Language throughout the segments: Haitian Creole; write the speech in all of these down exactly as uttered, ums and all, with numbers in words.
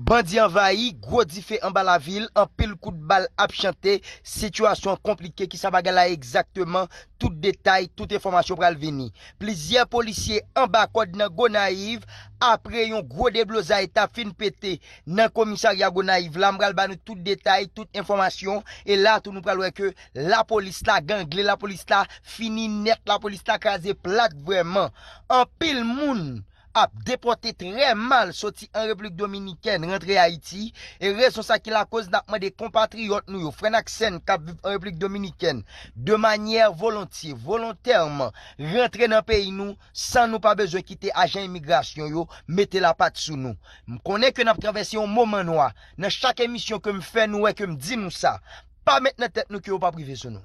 Bandi anvayi, gwo dife anba lavil, anpil kout bal ap chante, sitiyasyon an konplike, kisa bagay la egzakteman, tout detay, tout enfòmasyon pral vini. Plizyè polisye anba kòd nan Gonayiv, apre yon gwo deblozay ta fin pete nan komisarya Gonayiv la, m pral ba nou tout detay, tout enfòmasyon, e la tou nou pral wè ke lapolis la gangle, lapolis la fini nèt, lapolis la kraze plat vrèman. Anpil moun ap depòte trè mal soti an Repiblik Dominikèn, rantre Ayiti, e rezon sa ki lakoz n ap mande konpatriyòt nou yo, frè n ak sè n k ap viv an Repiblik Dominikèn, de manyè volontye, volontèman, rantre nan peyi nou, san nou pa bezwen kite ajan imigrasyon yo mete lapat sou nou. M konnen ke n ap travèse yon moman nwa. Nan chak emisyon ke m fè, nou wè ke m di nou sa. Pa met nan tèt nou ke yo p ap rive sou nou.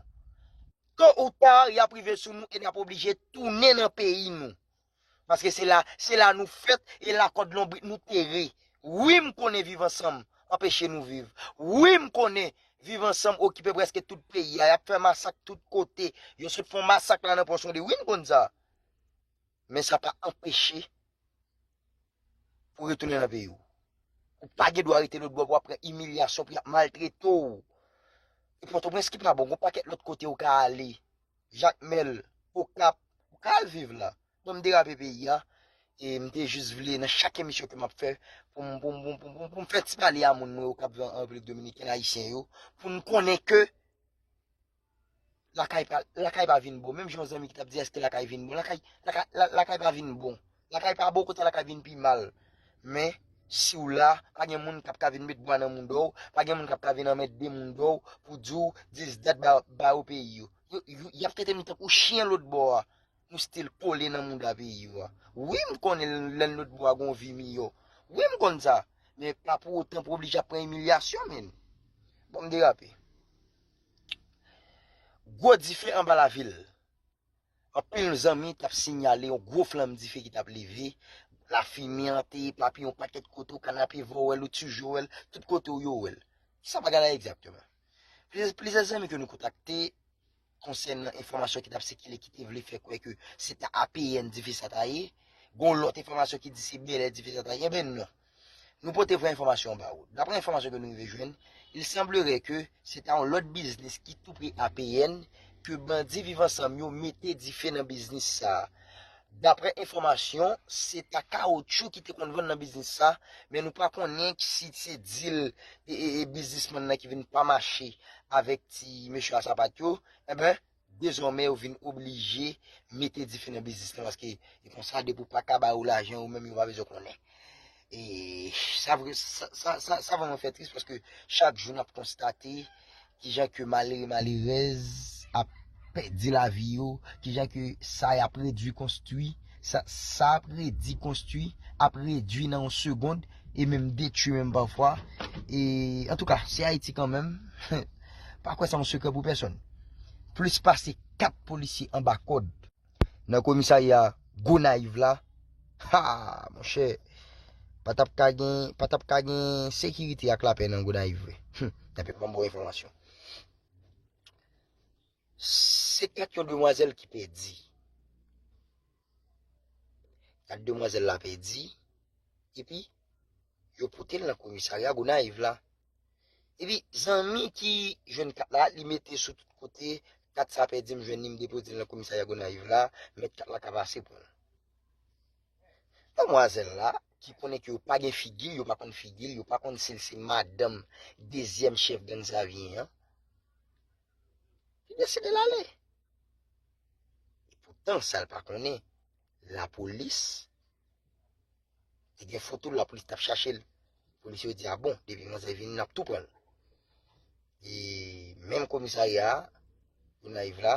To ou ta, y ap rive sou nou e n ap oblije tounen nan peyi nou. Paske se la, se la nou fèt e la kòd lonbrit nou tere. Wi, m konnen Viv Ansanm anpeche nou viv. Wi, m konnen Viv Ansanm okipe prèske tout peyi a. Y ap fè masak tout kote. Yo sot fè yon masak la nan Pòsonde. Wi, m konn sa. Men sa pa anpeche pou retounen nan peyi w. Ou pa gen dwa rete lòt bò pou w ap pran imilyasyon, pou y ap maltrete w. E Pòtoprens ki pa bon, gon pakèt lòt kote ou ka ale. Jakmèl, Okap, ou ka al viv la. Bon, m derape peyi a. E m te jis vle, nan chak emisyon ke m ap fè, pou m, pou m, pou m, pou m, pou m, pou m fè ti pale a moun mwen yo k ap viv an Repiblik Dominikèn, Ayisyen yo, pou n konnen ke lakay pa, lakay pa vin bon. Menm jan yon zanmi ki t ap di, èske lakay vin bon? Lakay, lakay, la- lakay pa vin bon. Lakay pa bon, okontrè, lakay vin pi mal. Men, si w la, pa gen moun k ap ka vin met bwa nan mouda w, pa gen moun k ap ka vin anmède mouda w pou di w dis dat ba, ba yo peyi yo. Yo, yo, y ap trete nou tankou chen lòt bò a. Nou still kole nan mouda peyi yo a. Wi, m konnen lè n lòt bò a gon vi miyò. Wi, m konn sa. Men pa pou otan pou oblije ap pran imilyasyon, menn. Bon, m derape. Gwo dife anba lavil. Anpil zanmi t ap sinyale yon gwo flanm dife ki t ap leve. Lafimen an te epapiye yon pakèt kote, ou kanapevè w wè l, ou tijou wè l, tout kote w yo wè l. Kisa bagay la egzakteman? Plizyè, plizyè zanmi ke nou kontakte konsènan enfòmasyon ki t ap sikile ki te vle fè kwè ke se ta A P N dife sa ta ye. Gon lòt enfòmasyon ki di se Bèlè dife sa ta ye. Enben non. Nou pote vrè enfòmasyon an ba ou. Daprè enfòmasyon ke nou rive jwenn, il semblerait que se ta yon lòt biznis ki tou pre A P N ke bandi Viv Ansanm yo mete dife nan biznis sa a. Daprè enfòmasyon, se ta kawotchou ki te konn vann nan biznis sa, men nou pa konnen si se dil e, e, e biznismann nan ki vin pa mache avèk ti mesye a sapat yo, enben, dezòmè yo vin oblije mete dife nan biznis lan, paske e konsa, depi w pa ka ba yo lajan, yo menm yo pa bezwen konnen. E sa vre, sa, sa, sa, sa vrèman fè tris, paske chak jou n ap konstate kijan ke malere, malerèz ap pèdi lavi yo, kijan ke sa y ap redwi konstwi, sa, sa ap redi konstwi, ap redwi nan yon segond, e menm detwi menm pafwa. E, antouka, se Ayiti kanmenm. Pa kwè sa yon sekrè pou pèsonn. Plis pase kat polisye anba kòd nan komisarya Gonayiv la. Ha, monchè, pa t ap ka gen, pa t ap ka gen sekirite ak lapè nan Gonayiv vre. Hum, epi ban m bon enfòmasyon. Se kat yon demwazèl ki pèdi. Kat demwazèl la pèdi, epi yo pote l nan komisarya Gonayiv la. Epi zanmi ki jwenn kat la, li mete sou tout kote, kat sa pèdi, m jwenn li, m depoze l nan komisarya Gonayiv la, mèt kat la ka pase pran l. Demwazèl la, ki konnen ke yo pa gen figi l, yo pa konn figi l, yo pa konn si l se madanm dezyèm chèf gang Savyen an, li deside l ale. E poutan, sa l pa konnen, lapolis te gen foto l, lapolis t ap chache l. Polisye yo di, a bon, depi manzè vini, n ap tou pran l. E menm komisarya a, Gonayiv la,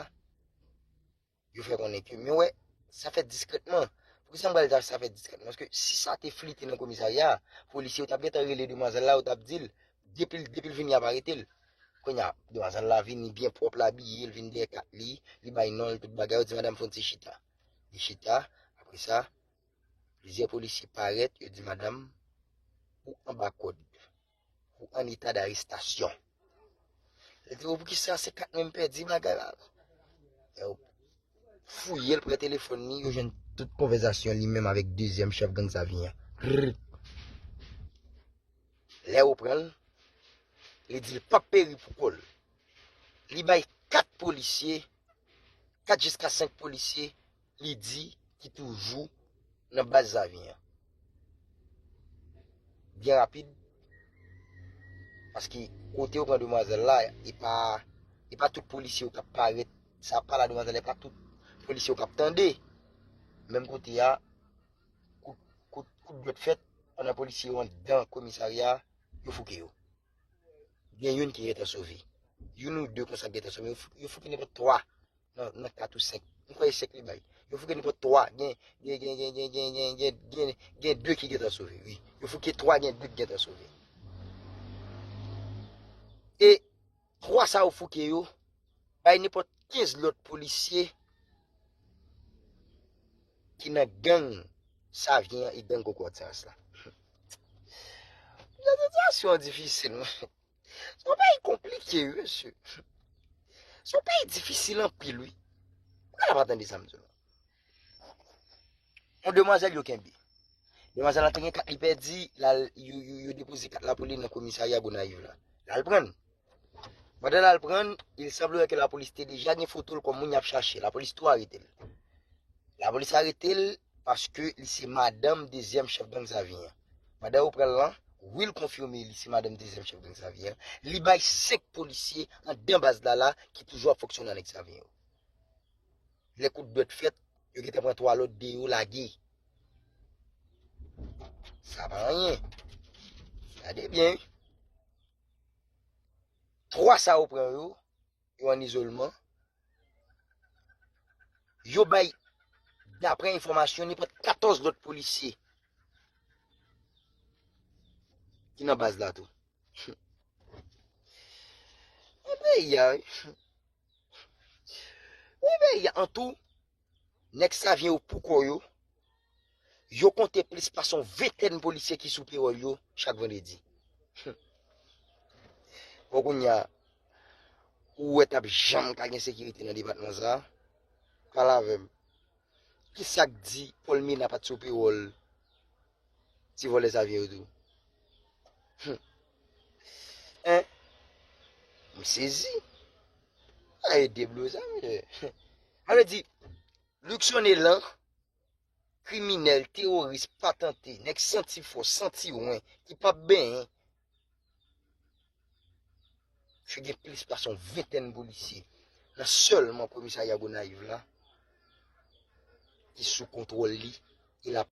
yo fè konnen ke, men wè, sa fèt diskrètman. Poukisa m pral di sa fèt diskrètman? Paske si sa te flite nan komisarya a, polisye yo t ap gentan rele demwazèl la, yo t ap di l, depi l, depi l vini, y ap arete l. Kounye a, demwazèl la vini byen pwòp, l abiye, l vin dèyè kat li, li bay non l, tout bagay, yo di, madanm, fè yon ti chita. Li chita, apre sa, plizyè polisye parèt, yo di, madanm, ou anba kòd, ou an eta darestasyon. Li di, o, poukisa se kat mwen m pèdi bagay la? Yo fouye l, pran telefòn li, yo jwenn tout konvèsasyon li menm avèk dezyèm chèf gang Savyen an. Rrr. Dèyè yo pran l, li di l p ap peri pou kò l. Li bay kat polisye, kat jiska senk polisye, li di ki toujou nan baz Xavier an. Byen rapid, paske kote yo pran demwazèl la, e pa, e pa tout polisye yo k ap parèt, sa pa la demwazèl la, e pa tout polisye yo k ap tande. Menm kote a, kout, kout, kout dwèt fèt, pandan polisye yo anndan komisarya, yo fouke yo. Gen youn ki gentan sove. Youn ou de konsa gentan sove. Yo fou-, yo fouke nenpòt twa nan, nan kat ou senk. M kwè e senk li bay. Yo fouke nenpòt twa. Gen, gen, gen, gen, gen, gen, gen, gen, gen, gen de ki gentan sove, wi. Yo fouke twa, gen de ki gentan sove. E twa sa yo fouke yo, bay nenpòt kenz lòt polisye ki nan gang Savyen an e gang Koko Atras la. Jan sitiyasyon an difisil, mwen. Se yon peyi konplike, wi, mesye. Se yon peyi difisil anpil, wi. Mwen la pa tande sa m di la. Yon demwazèl yo kenbe. Demwazèl la te gen kat li pèdi, l al, yo, yo, yo depoze kat la pou li nan komisarya Gonayiv la. L al pran l. Pandan l al pran l, il semblerait que lapolis te deja gen foto l kòm moun y ap chache. Lapolis tou arete l. Lapolis arete l paske li se madanm dezyèm chèf gang Savyen an. Pandan yo pran l lan, wi, l konfime li se madanm dezyèm chèf gang Savyen an. Li bay senk polisye anndan baz la la ki toujou ap fonksyone avèk Savyen yo. Lè kout dwèt fèt, yo gentan pran twa lòt de yo lage. Sa pa anyen. Gade byen, wi. Twa sa yo pran yo, yo ann izolman. Yo bay, daprè enfòmasyon, nenpòt katòz lòt polisye ki nan baz la tou. Men peyi a, wi. Men peyi a, an tou, nèg Savyen yo pou kò yo, yo konte plis pase yon ventèn polisye ki sou pewòl yo chak vandredi. Bon, kounye a, ou wè t ap janm ka gen sekirite nan depatman sa a? Pale avè m. Kisa k di Paul Ménard pa t sou pewòl ti vòlè Savyen yo tou? Hum. Hein? M sezi. A e deblo sa, mesye. Sa vle di, Luckson Elan, kriminèl, teworis, patante, nèg santi fò, santi wen, ki p ap benyen. Misye gen plis pase yon ventèn polisye nan sèlman komisarya Gonayiv la ki sou kontwòl li e l ap